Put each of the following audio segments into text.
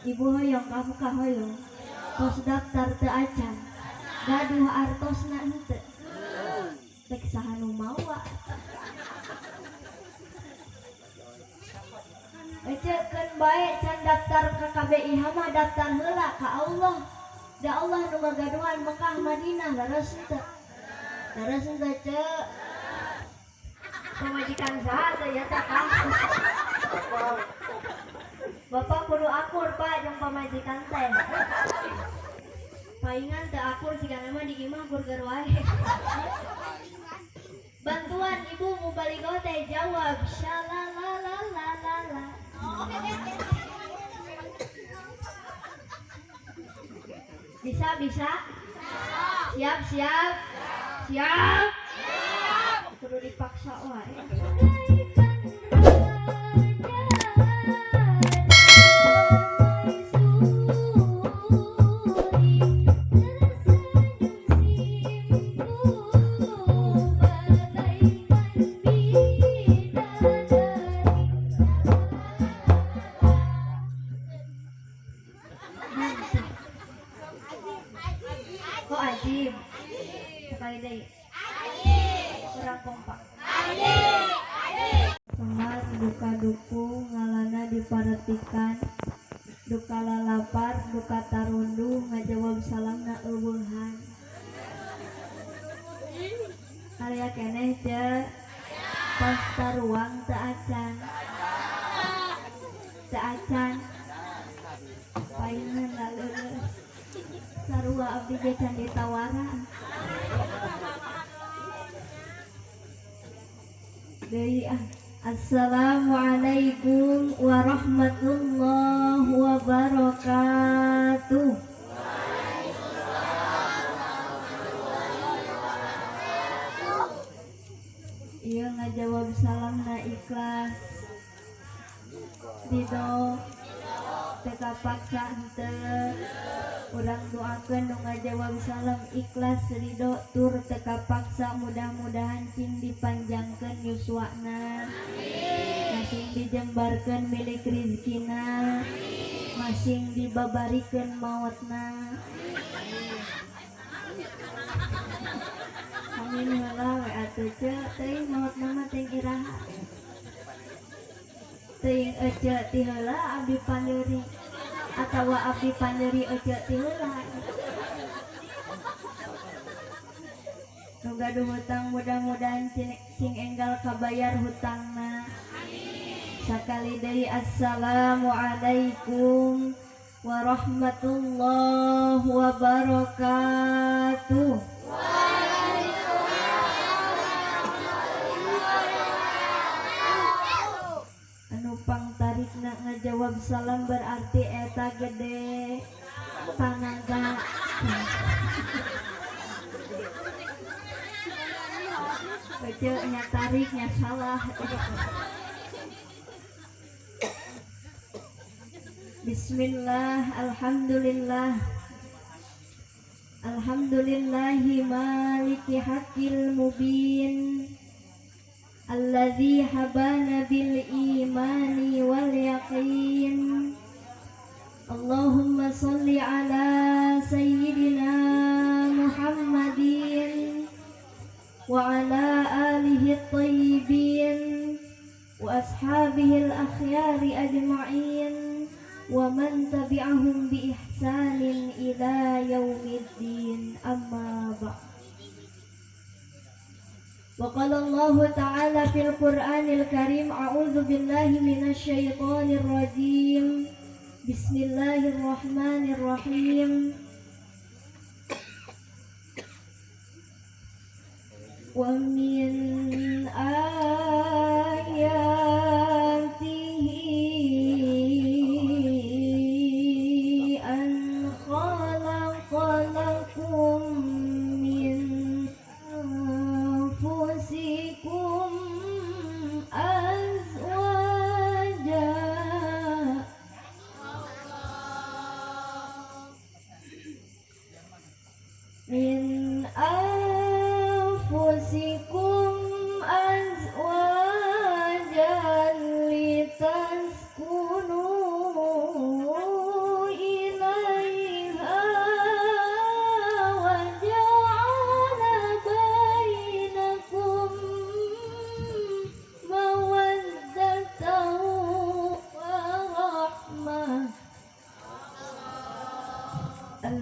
Ibu hoyong ka Mekah hoyong. Tos daftar teu acan. Gaduh artosna henteu. Rek saha nu mawa. Ece keun bae can daftar ka KBIH mah daftar heula ka Allah. Da Allah nu ngagaduhan Mekah Madinah leres henteu. Leres henteu ceu. Pamajikan saha teh ya tah Kang? Bapak kudu akur Pak jeung pamajikan teh. Paingan teu akur sigana mah di imah burger wae. Bantuan ibu mubalighah teh jawab shalalalalala. Bisa bisa? Siap siap? Siap? Kudu dipaksa wae. Kok ajib? Sekali deui. Kurang kompak. Sengan duka duku ngalana diparetikan duka lalapar duka tarunduh ngajawab salamna euweuhan. Aya keneh teu tos taruang teu acan. Teu acan. Paingan laleuleus. Sarua abdi ge can ditawaran. Deui ah. Assalamualaikum warahmatullahi wabarakatuh. Iya ngajawab salamna ikhlas. Ridho teu kapaksa henteu. Urang doakeun nu ngajawab salam ikhlas ridho tur teu kapaksa mudah-mudahan cing dipanjangkeun yuswana. Masing dijembarkeun milik rizkina. Masing dibabarikeun maotna. Amin heula we atuh ceu teuing maotna mah teuing iraha. Teuing ece ti heula abdi pandeuri atawa abdi pandeuri ece ti heula. Nu gaduh hutang mudah-mudahan cing enggal kabayar hutangna. Sakali deui assalamualaikum warahmatullahi wabarakatuh. Anu pangtarikna ngajawab salam berarti eta gede tanaga. Ece nya tariknya salah. Bismillah, alhamdulillah. Alhamdulillahi maliki haqqil mubin. Alladzi habana bil imani wal yaqin. Allahumma salli ala sayyidina Muhammadin wa ala alihi at-tayyibin wa ashabihi al-akhyari ajma'in wa man tabi'ahum bi ihsanin ila yaumiddin. Amma ba'd. Wa qala Allah ta'ala fil Qur'anil Karim, a'udzu billahi minasy syaithanir rajim. Bismillahirrahmanirrahim. Wa min ayatihi an khalaqa lakum min anfusikum azwaja.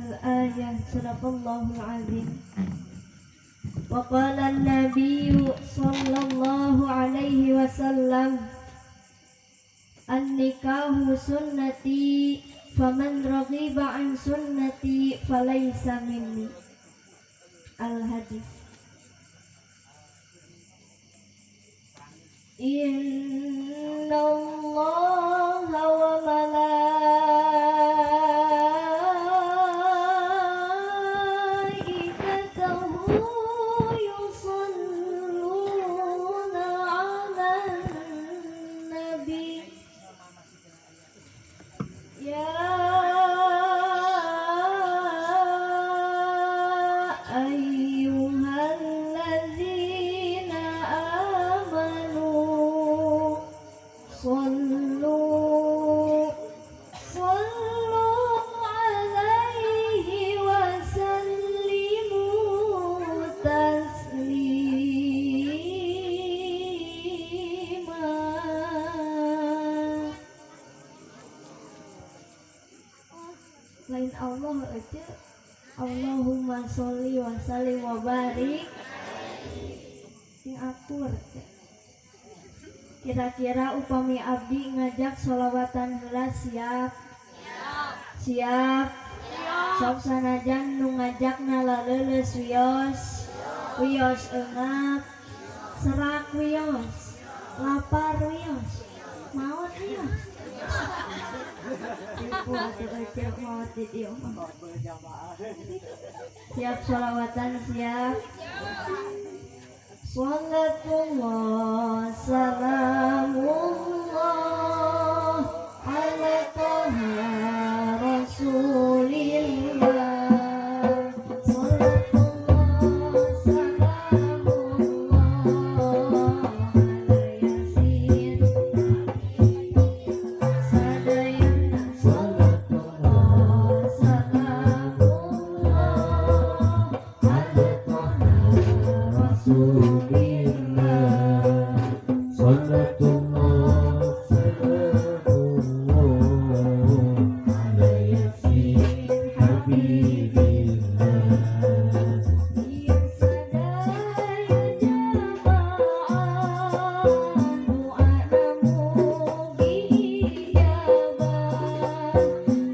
Al-ayah. Sadaqallahul azim. Wa qala an-nabiyyu sallallahu alaihi wasallam, an-nikahu sunnati, faman raghiba an sunnati falaysa minni. Al-hadis. Inna Allaha wa malaikatahu yusalluna 'alan nabi. Ya ayyuhalladzina amanu sallu sallu alaihi wa sallimu taslima. Lain Allah aja. Allahumma sholli wa sallim wa barik. Sing akur. Kira-kira upami abdi ngajak sholawatan heula siap? Siap. Sok sanajan nu ngajakna laleuleus wios, wios eungap, serak wios, lapar wios, maot wios. Ibu atuh aja maot di dieu mah. Siap sholawatan siap. Salatullah salamullah ala Toha Rasulillah. Salatullah salamullah ala Yasin sadayana. Salatullah salamullah ala Toha Rasulillah. Salatullah salamullah ala Yasin Habibillah. Ieu sadaya jamaah doana mugi ijabah.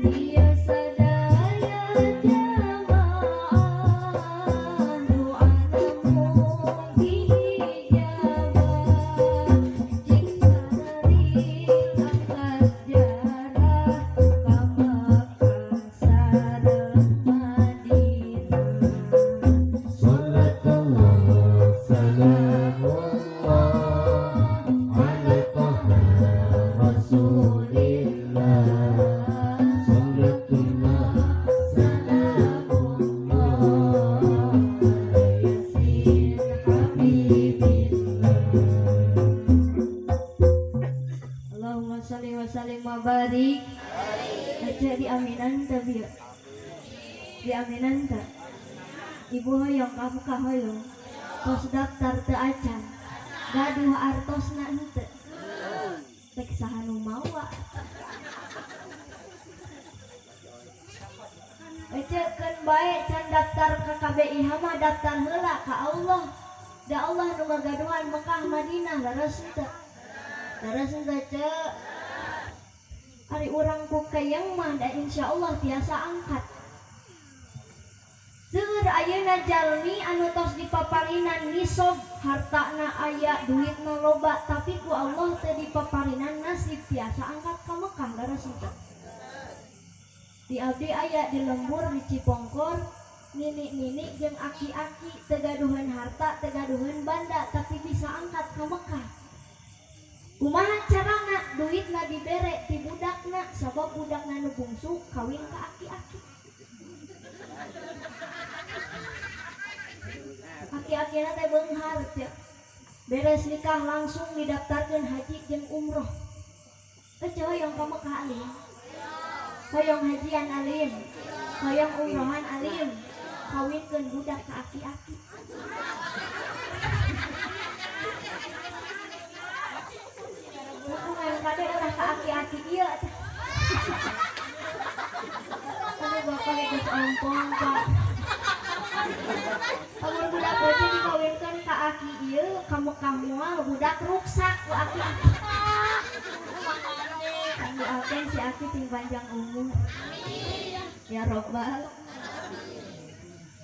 Ieu sadaya jamaah doana mugi ijabah. Cing sering angkat jarah ka Makkah sareng Madinah. Salatullah salamullah ala Toha Rasulillah. Salatullah salamullah ala Yasin Habibillah. Allahumma sholli wa sallim wa barik. Aja diaminan teu bieu? Diaminan teu? Ibu hoyong kamu ka hoyong? Tos daftar teu acan? Gaduh artosna henteu? Rek saha nu mawa? Ece keun bae can daftar ka KBIH mah daftar heula ka Allah. Da Allah nu ngagaduhan Mekah Madinah, leres henteu? Leres henteu ce? Ari urang ku keyeng mah da insyaallah tiasa angkat. Seueur ayeuna jalmi anu tos dipaparinan nisob, hartana aya, duitna loba, tapi ku Allah teu dipaparinan nasib tiasa angkat ka Mekah, leres henteu? Di abdi aya di lembur di Cipongkor, nini-nini jeung aki-aki teu gaduheun harta, teu gaduheun banda, tapi bisa angkat ka Mekah. Kumaha carana? Duitna dibere ti budakna, sabab budakna nu bungsu kawin ka aki-aki. Aki-akina teh beunghar teh. Beres nikah langsung didaftarkeun haji jeung umroh. Eueuh hoyong ka Mekah alim. Hoyong hajian alim. Hoyong umrohan alim. Kawinkeun budak ka aki-aki. Hubungan kade ulah ka aki-aki ieu teh. Aduh, bapak geus ompong, Pak. Lamun budak leutik dikawinkeun ka aki ieu ka Mekah moal, budak ruksak ku aki. Doakeun si aki sing panjang umur. Ya robbal.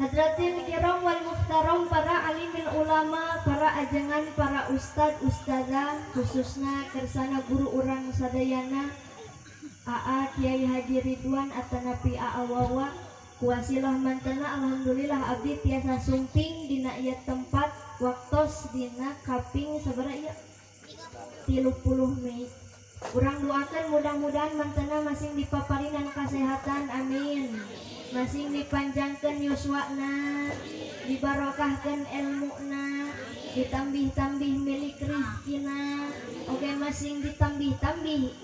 Hadratil kiram wal muhtaram, para alimil ulama, para ajengan, para ustad, ustazah, khususnya kersana guru urang sadayana, AA Kiai Haji Ridwan atanapi AA Wawa, kuwasilah mantena alhamdulillah abdi tiasa sumping dina ieu tempat waktos dina kaping sabaraha ieu? 30 Mei. Urang doakan mudah-mudahan mantena masing dipaparinan kesehatan, amin. Masing dipanjangkan yuswana, dibarokahkan ilmuna, ditambih-tambih milik rizkina. Oke, masing ditambih-tambih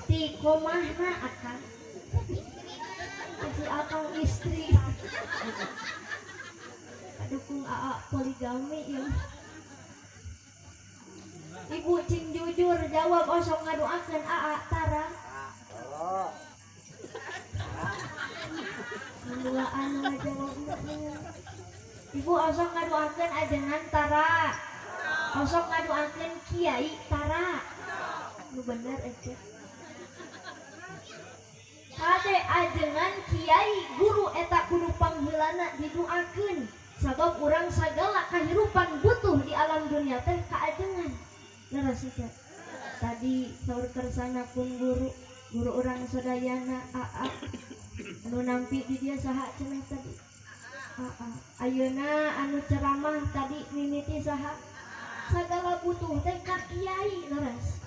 istiqomahna akang. Si akang istri. Dukung AA poligami ya. Ibu cing jujur jawab, osok ngadoakeun AA tara. Mulaan ngajawab. Ibu osok ngadoakeun ajengan tara? Osok ngadoakeun kiai tara? Nu bener eta. Kade, ajengan, kiai, guru eta kudu pangheulana didoakeun, sabab urang sagala kahirupan butuh di alam dunia teh kaajengan. Leres teh? Tadi saur kersana pun guru guru urang sadayana, AA anu nampi di dia saha cenah tadi? AA. Ayeuna anu ceramah tadi mimiti saha? Sagala butuh teh ka kiai, leres?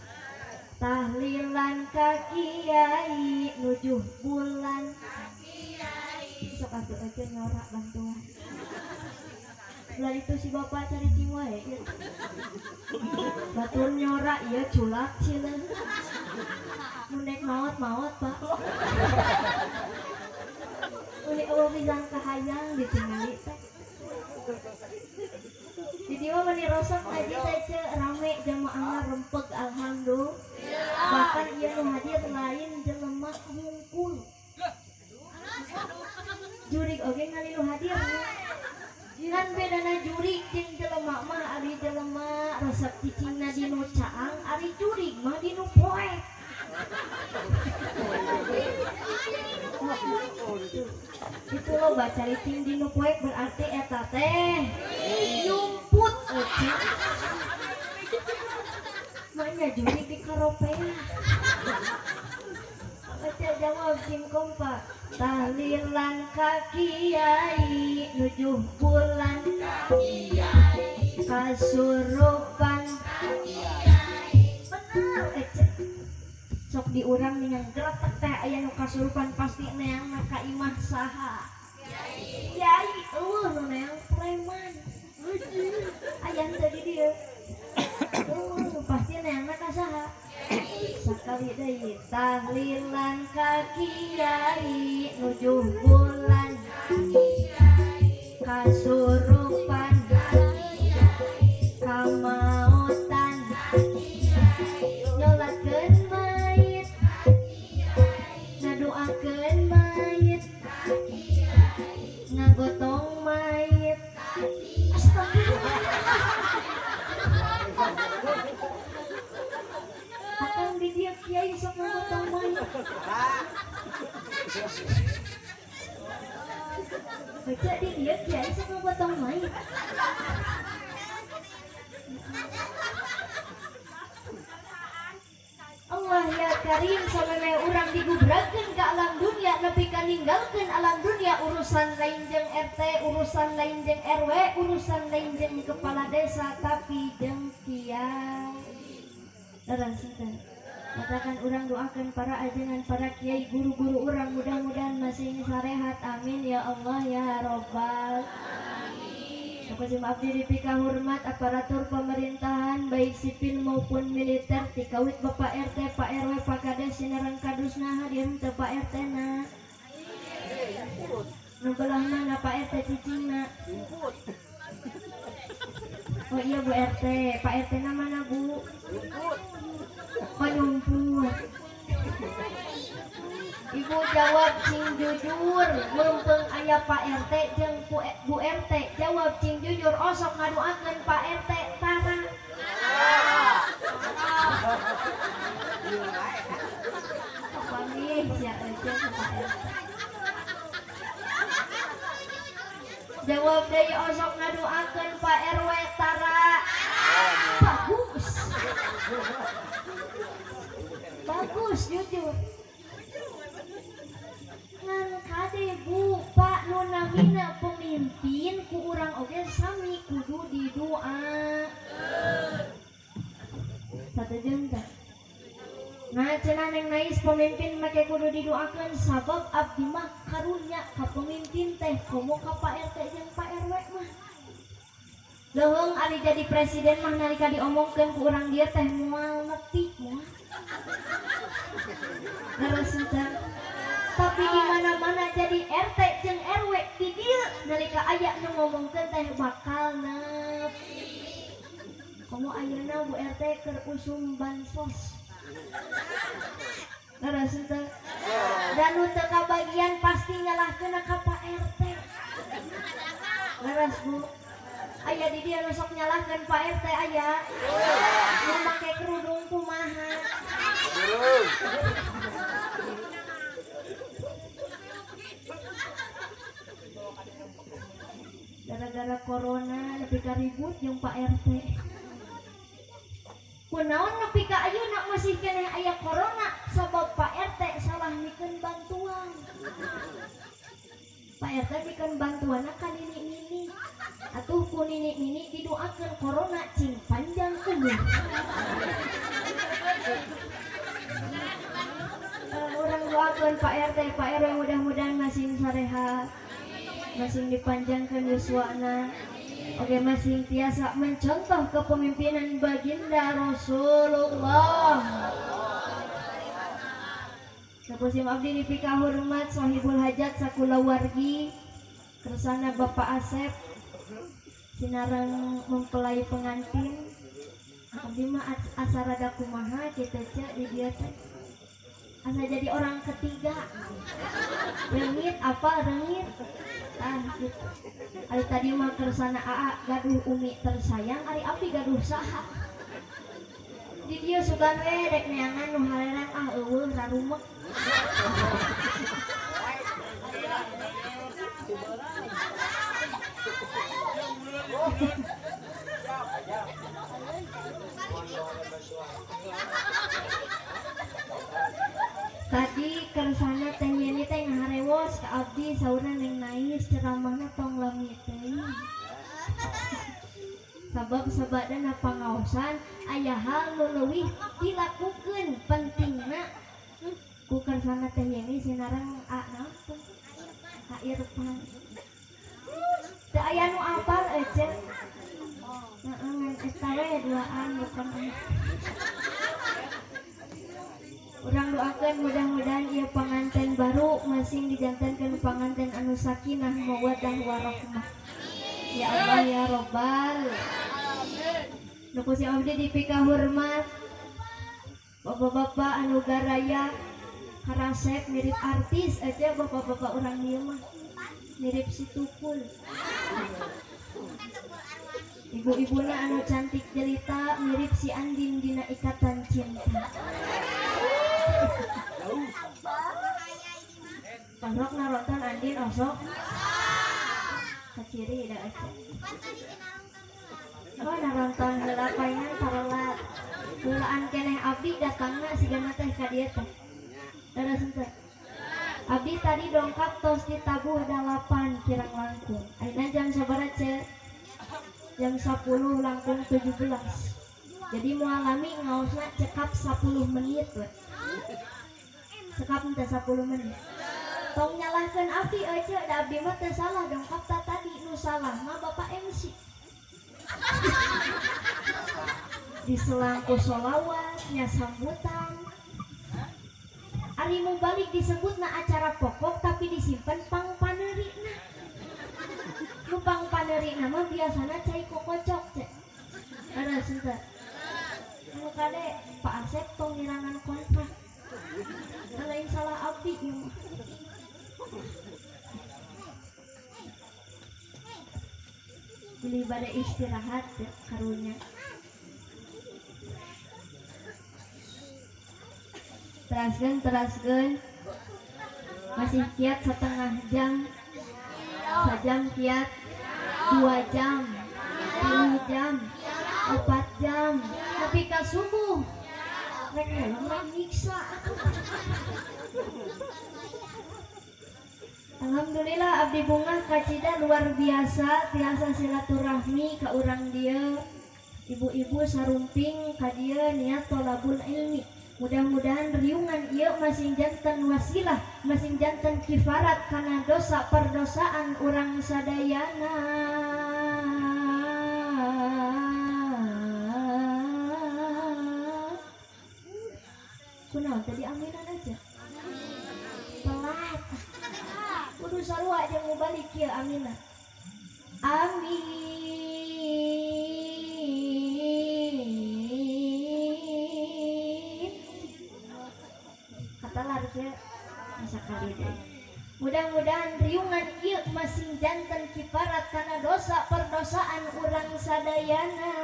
Tahlilan ka kiai, nujuh bulan. Sok atuh aja nyorak bantuan. Lah itu si bapak cari cing wae ieu. Batur nyorak ieu culak cileun. Mun dek maot maot, Pak. Uli eueuh pisan kahayang ditingali teh. Di dieu mah meni rosok ngaji teh ce, rame jamaahna, rempeg, alhamdulillah. Bahkan ieu nu hadir lain jelema hungkul. Jurig oge ngalilu hadir. Kan bedana jurig jeung jelema mah ari jelema resep cicingna dinu caang, ari jurig mah dinu poek. Itu lo baca cicing dinu poek berarti eta teh nyumput euy. Maknya jurig di karopea. Baca jawab sing kompak. Tahlilan ka kiai, nujuh bulan kasurupan. Bener ece. Sok diurang dengan geretek teh aya nu kasurupan pasti neang ka imah saha? Kiai. Eueuh nu neang preman. Aya henteu di dieu? Eueuh, pasti neangna ka saha? Sakali deui, tahlilan ka kiai, nujuh bulan kasurupan, kamautan, nyolatkeun mayit, ngadoakeun mayit, ngagotong mayit. Astagfirullah. Akang di dia kiai sok ngagotong mayit? Baca di dia kiai sok ngagotong mayit? Allah ya Karim, sampai urang digubrakeun ke alam dunia nepi ka ninggalkeun alam dunia, urusan lain jeung RT, urusan lain jeung RW, urusan lain jeung kepala desa, tapi jeung kiai. Leres teh? Katakan urang doakan para ajengan, para kiai, guru-guru urang mudah-mudahan masih sarehat, amin ya Allah ya robbal. Aku abdi dipika hormat aparatur pemerintahan baik sipil maupun militer, tikawit Bapak RT, Pak RW, Pak Kades, sinerang kadusna. Hadir teu Pak RT na? Nu belah mana Pak RT cicingna? Oh iya, Bu RT, Pak RT na mana, Bu? Oh, nyumput. Ibu jawab sing jujur, mumpung aya Pak RT jeung Bu RT, jawab sing jujur, osok ngadoakeun Pak RT tara. Kapanggih sia euceun ka Pak RT. Jawab deui osok ngadoakeun Pak RW tara. Bagus. Bagus jujur. Ngan kade Bu, Pak nu namina pemimpin ku urang oge sami kudu didoa. Satu jeung teh. Nah cenah Neng Nais pemimpin make kudu didoakeun sabab abdi mah karunya ka pemimpin teh komo ka Pak RT jeung Pak RW mah. Leuheung ari jadi presiden mah nalika diomongkeun ku urang dieu teh moal nepi moal. Leres teh. Tapi di mana-mana jadi RT jeung RW di dieu nalika aya nu ngomongkeun teh bakal nepi. Komo ayeuna Bu RT keur usum bansos. Leres teh. Dan nu teu kabagian pasti nyalahkeun ka Pak RT. Leres Bu. Aya di dieu nu sok nyalahkeun Pak RT aya. Nu make kerudung kumaha? Gara-gara corona nepi ka ribut jeung Pak RT. Kunaon nepi ka ayeuna masih keneh aya corona sabab Pak RT salah mikeun bantuan. Pak RT mikeun bantuanna ka nini-nini. Atuh ku nini-nini didoakeun corona cing panjang umur. Urang doakeun Pak RT, Pak RW mudah-mudahan masing sarehat, masing dipanjangkeun yuswana. Oke, masing tiasa mencontoh kepemimpinan baginda Rasulullah. Sakusim abdi dipika hormat sahibul hajat sakulawargi kersana Bapak Asep sinareng mempelai pengantin. Abdi mah asa rada kumaha kitu ce di dieu teh. Asa jadi orang ketiga. Rengit apa rengit? Ah gitu. Ari tadi mah kersana AA gaduh umi tersayang, ari abdi gaduh saha. Di dieu sugan we rek neangan nu halerang ah eueuh rarumek. Tadi kersana teh Yeni teh ngaharewos ka abdi saurna Neng Nais ceramahna tong lami teuing. Sabab sabadana pangaosan aya hal nu leuwih dilakukeun pentingna ku kersana teh Yeni sinareng a naon teh? A Irfan. Teu aya nu apal ece. Heeh, ngan eta we duaan bukan. Urang doakeun mudah-mudahan ieu panganten baru masing dijantenkeun panganten anu sakinah mawaddah warahmah. Ya Allah ya Robbal. Nu ku si abdi dipika hormat bapak-bapak anu garaya karasep mirip artis aja bapak-bapak urang dieu mah mirip si Tukul. Ibu-ibuna anu cantik jelita mirip si Andin dina Ikatan Cinta. Parok narotan Andin osok kaciri da aja. Oh naronton heula paingan parolat. Heulaan keneh abdi datangna sigana teh ka dieu teh. Leres henteu? Abdi tadi dongkap tos ditabuh 8 kirang langkung. Ayeuna jam sabaraha ce? Jam 10 langkung 17. Jadi moal lami ngaosna cekap 10 menit we. Cekap teh 10 menit. Tong nyalahkeun abdi euceu da abdi mah teu salah dongkap ta tadi nu salah mah Bapak MC. Diselangku sholawat nya sambutan. Ari mu balik disebutna acara pokok tapi disimpen pangpaneurina. Nu pangpaneurina mah biasana cai kokocok ce. Leres henteu? Anu kade Pak Asep tong ngirangan kontrak. Lain salah abdi. abdi ieu mah. Beli bade istirahat ya, karunya. Teraskeun masih kiat setengah jam, sajam kiat, 2 jam, 3 jam, 4 jam, tapi ka subuh rek nulung rek nyiksa. Alhamdulillah abdi bungah kacida luar biasa tiasa silaturahmi ka urang dieu, ibu-ibu sarumping ka dieu niat tolabul ilmi. Mudah-mudahan riungan ieu masing janten wasilah, masing janten kifarat kana dosa perdosaan urang sadayana. Kunaon tadi aminan aja? Telat. Kudu sarua jeung mau balik ieu amina. Amin. Katalar kieu masa kali deui. Mudah-mudahan riungan ieu masing janten kifarat kana dosa perdosaan urang sadayana.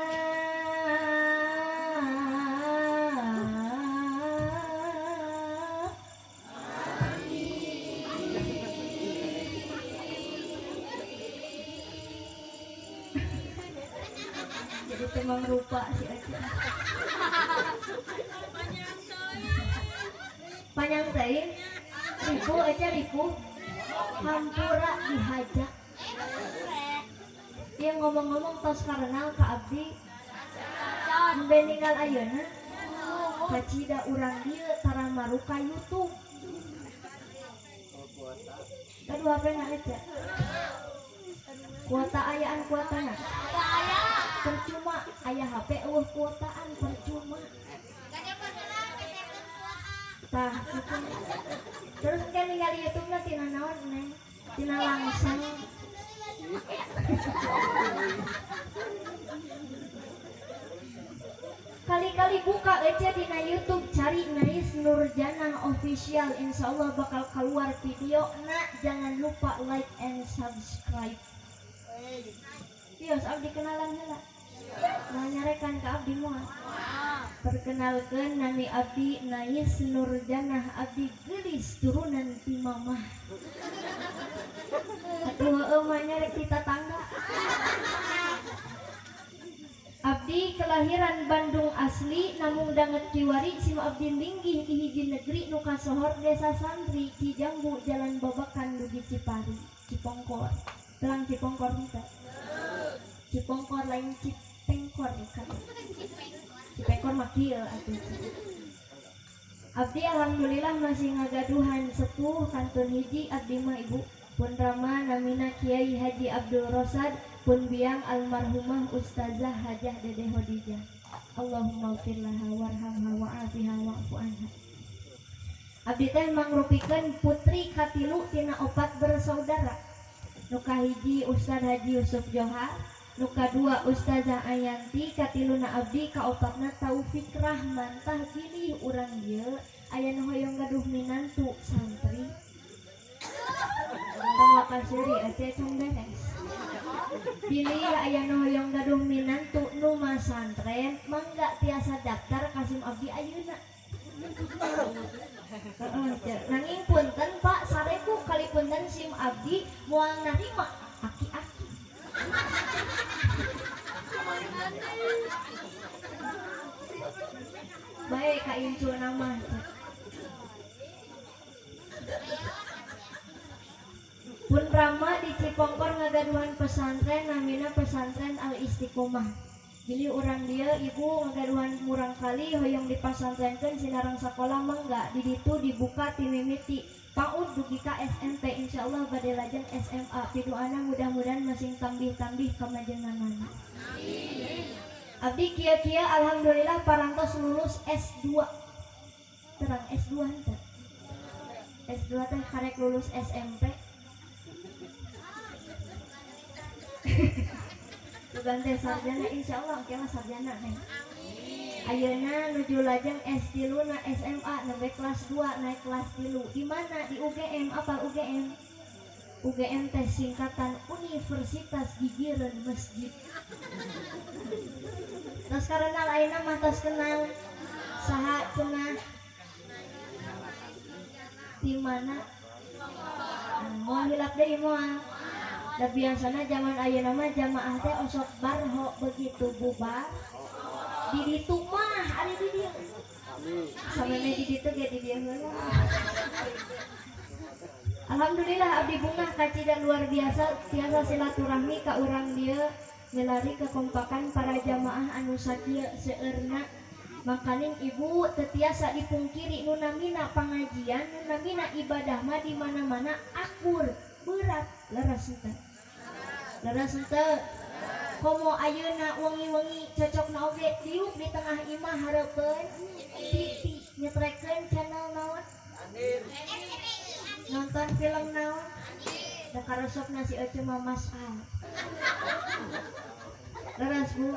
Jadi temang rupa si Aca. Panjang teuing. Ribu aja ribu. Hampura dihaja. Dia ngomong-ngomong tos karenal ka abdi. Nembe ninggal ayeuna. Kacida urang dieu tara maruka YouTube. Aduh HP na aja. Kuota ayaan kuotana. Percuma aya HP eueuh kuotaan percuma. Tah gitu. Terus kan ningali YouTube na tina naon neng? Tina langsung. Kali-kali buka aja dina YouTube cari Nais Nurjanah Official, insyaallah bakal keluar video. Nak jangan lupa like and subscribe. Tios abdi kenalan heula. Nah nyarekan ka abdi moal. Perkenalkeun nami abdi Nais Nurjanah, abdi geulis turunan ti mamah. Atuh heueuh mah nyarek ti tatangga. Abdi kelahiran Bandung asli namung danget kiwari sim abdi linggih di hiji negeri nu kasohor desa Santri Cijambu Jalan Babakan dugi Cipari Cipongkor. Telang Cipongkor henteu. Cipongkor lain Cipengkor kan. Cipengkor mah kieu atuh. Abdi alhamdulillah masih ngagaduhan sepuh kantun hiji abdi mah ibu pun rama namina Kiai Haji Abdul Rosad pun biang almarhumah Ustazah Hajah Dede Hodijah. Allahumma ighfir laha warhamha wa'afiha wa'fu anha. Abdi teh mangrupikeun putri katilu tina 4 bersaudara. Nu kahiji Ustaz Haji Yusuf Johar, nu kadua Ustazah Ayanti, katiluna abdi, kaopatna Taufik Rahman. Tah bilih urang ieu aya nu hoyong gaduh minantu santri. Tong wakaseuri ece can beres. Bilih aya nu hoyong gaduh minantu nu masantren, mangga tiasa daftar ka sim abdi ayeuna. Nanging punten Pak, 1000 kali punten sim abdi moal narima aki-aki. Bae ka incu nama. Pun Rama di Cipongkor ngagaduhan pesantren namina pesantren Al Istiqomah. Bilih urang dieu ibu ngagaduhan murang kali hoyong dipasantrenkeun sinareng sakola mangga di ditu dibuka ti mimiti PAUD dugi ka SMP, insyaallah bade lajeng SMA. Piduana mudah-mudahan masing tambih-tambih kamajenganana. Amin. Abdi kieu-kieu alhamdulillah parantos lulus S2. Terang S2 henteu? S2 teh karek lulus SMP. Bukan teh sarjana, insyaallah engke mah sarjana neng. Amin. Ayeuna nuju lajeng S3 na SMA, nembe kelas 2, naik kelas 3. Di mana? Di UGM. Apa UGM? UGM teh singkatan Universitas Gigireun Masjid. Tos karenal ayeuna mah, tos kenal. Saha cenah? Di mana? Moal hilap deui, moal. Da biasana zaman ayeuna mah jamaah teh osok barho, begitu bubar di ditu mah ari di dieu. Sameme di ditu ge di dieu heula. Alhamdulillah, abdi bungah kacida luar biasa tiasa silaturahmi ka urang dieu, milari kekompakan para jamaah anu sakieu seueurna. Makaning Ibu, teu tiasa dipungkiri, nu namina pangajian, nu namina ibadah mah di mana-mana akur berat. Leres henteu? Leres henteu? Komo ayeuna wengi-wengi cocokna oge diuk di tengah imah hareupeun TV, nyetrekeun channel naon, nonton film naon, da karesepna si Ece mah Mas Al. Leres, Bu?